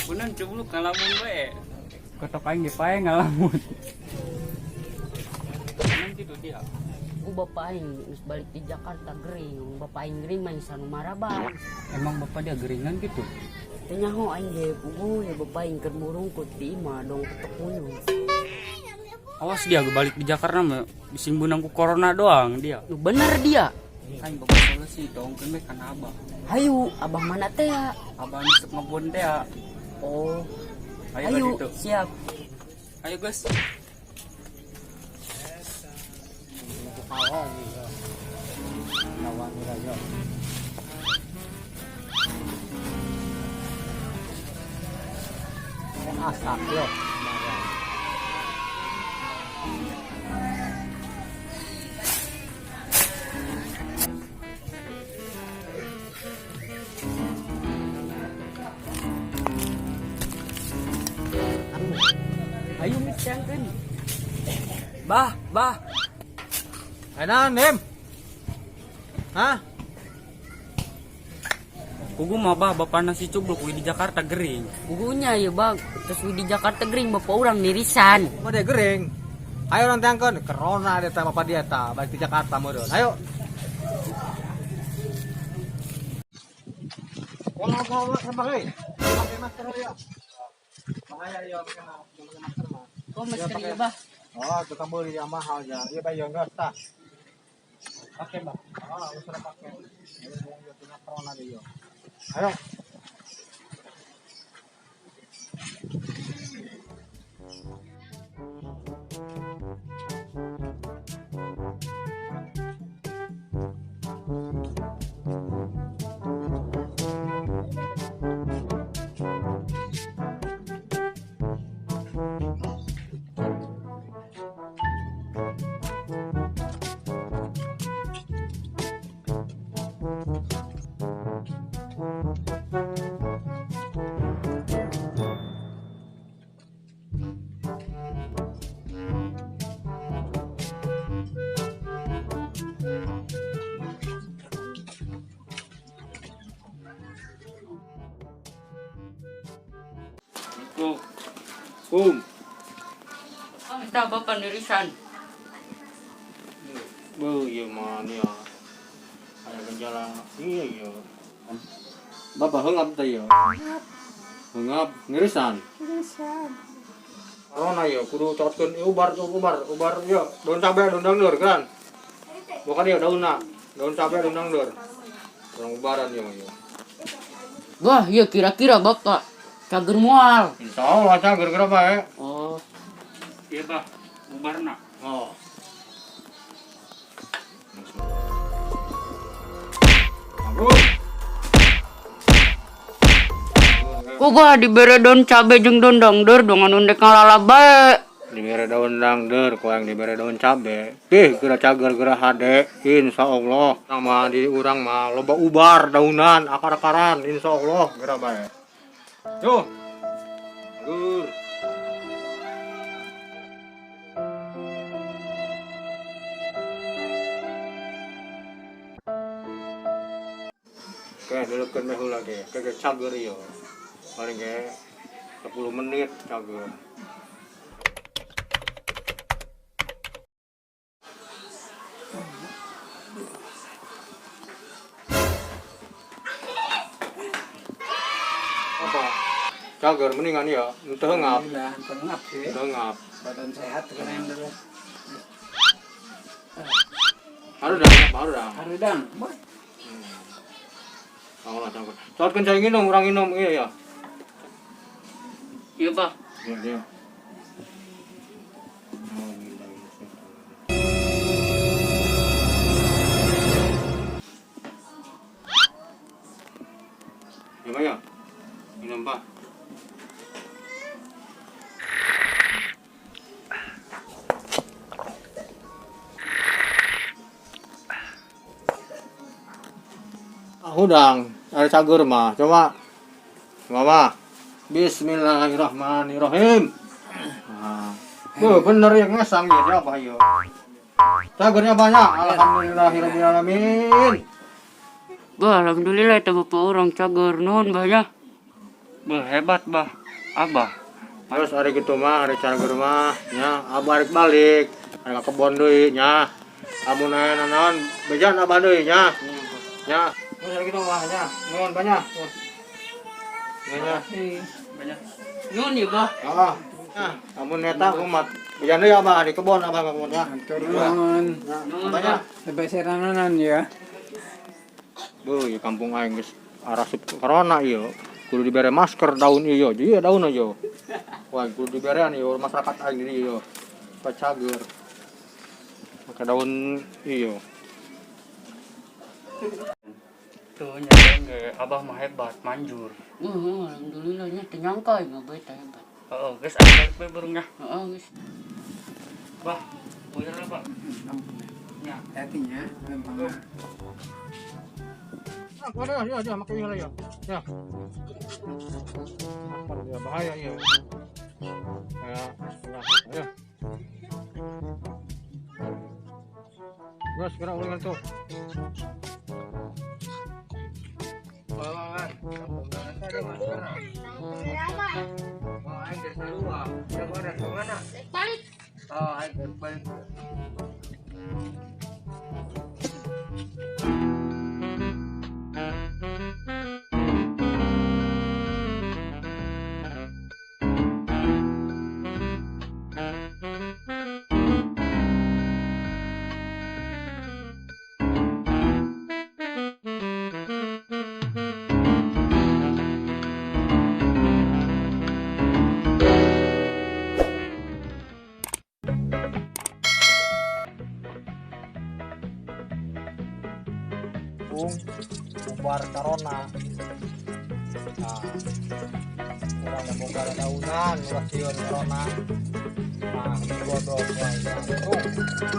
Punan cubluk ngalamun bae. Ketok aing ge pae ngalamun. Emang gitu dia. Ku bapak aing geus balik di Jakarta gering, bapak aing gering main sanu maraban. Emang bapak dia geringan gitu? Teu nyaho aing ge puguh ya bapak aing keur murungkut di imah dong ketok muyung. Awas dia balik di Jakarta mah bising bunang ku corona doang dia. Nu bener dia. Aing bapak solusi dong keun we kana abah. Hayu, abah mana teh ya? Abah nisep ngebon teh ya. Oh, Ayo, hayu, ka ditu. Siap. Ayo guys. Asak yo. Hayu mitangkeun. Bah, bah. Ayo Nem. Hah? Kugu mah bah bapak nasi cubluk di Jakarta gering. Puguhnya ya bang, terus di Jakarta gering bapak orang nirisan. Mau dia gering. Ayo orang tangkon, corona dia bapak dia ta, balik di Jakarta meureun. Ayo. Kalau sama euy. Pakai masker ya. Bahaya ya pakai masker mah. Oh, masker ya bah. Oh, tukang beli yang mahal ya. Iya bayar enggak tah. Pakai bah. Oh, usah pakai. Ayo punya corona dia. Ayo. Kum. Entah bapak nirisan. Bu, iya mah ya. Ada gejala. Iya iya. Bapak hengap teh ya. Hengap ngirisan. Ngirisan. Corona ya kudu cocotkeun ubar ubar ubar ya daun cabe daun dangdur kan. Bukan ya daunna. Daun cabe daun dangdur. Kurang ubaran ya mah ya. Wah, ya kira-kira bapak cager moal. Insya Allah cager kenapa ya? Oh, Iya bah, ubarna. Oh. Kok gua dibere daun cabe jeung daun dangdur dong anu ndek ngalala bae. Dibere daun dangdur, ku yang dibere daun cabe. Ih, geura cager geura hade, insya Allah. Sama di urang mah loba ubar daunan, akar-akaran, insya Allah geura bae. Yo. Gur. Oke, dulukeun meh heula ge. Ke cager ieu. Paling ge 10 menit cager. Apa? Cager mendingan ya, henteu ngap. Alhamdulillah, henteu ngap sih. Henteu ngap. Badan sehat keren dulu. Harudang, harudang. Harudang. Allah cager. Cotkeun cai nginum, urang nginum iya ya. Iya, Pak. Iya, iya. Ya, Pak ya. Minum, Pak. Ah, hudang, ada cager mah. Coba. Mama. Bismillahirrahmanirrahim. Nah. Tuh, bener ya ngesang ya siapa ya. Cagernya banyak. Alhamdulillahirabbil alamin. Bah, alhamdulillah itu bapak orang cager nuhun banyak. Bah, hebat bah. Abah. Terus hari gitu mah, hari cara ke rumah, nya abah rek balik, hari ka kebon deui nya. Amun aya nanaon bejan abah deui nya. Nya. Terus hari gitu mah nya, nuhun banyak. Nya nya. Banyak. Nuhun ya, Bah. Heeh. Nah, amun eta kumat bejan deui abah di kebon abah ka kebon nya. Turun. Nya, banyak. Sampai serananan ya. Bu, ya kampung aing geus arasup corona ieu. Kudu dibere masker daun ieu, ieu daun aja. Wah, kudu diberean ieu masyarakat aing di ieu. Pacager. Maka daun ieu. Tuh nya ge abah mah hebat, manjur. Heeh, alhamdulillah nya teu nyangka aing abah teh hebat. Heeh, geus aing balik we burungnya. Heeh, geus. Bah, puyer lah, Pak. Nya. Hatinya lempeng. Ah, ada ya, ya, make ieu lah ya. Ya. Ya bahaya ieu. Ya, ya, ya. Gas, gerak ulingan tuh. Balik. Oh, aing balik. Bubar corona. Nah, urang membongkar daunan, ulah sieun corona. Nah, bodoh wae.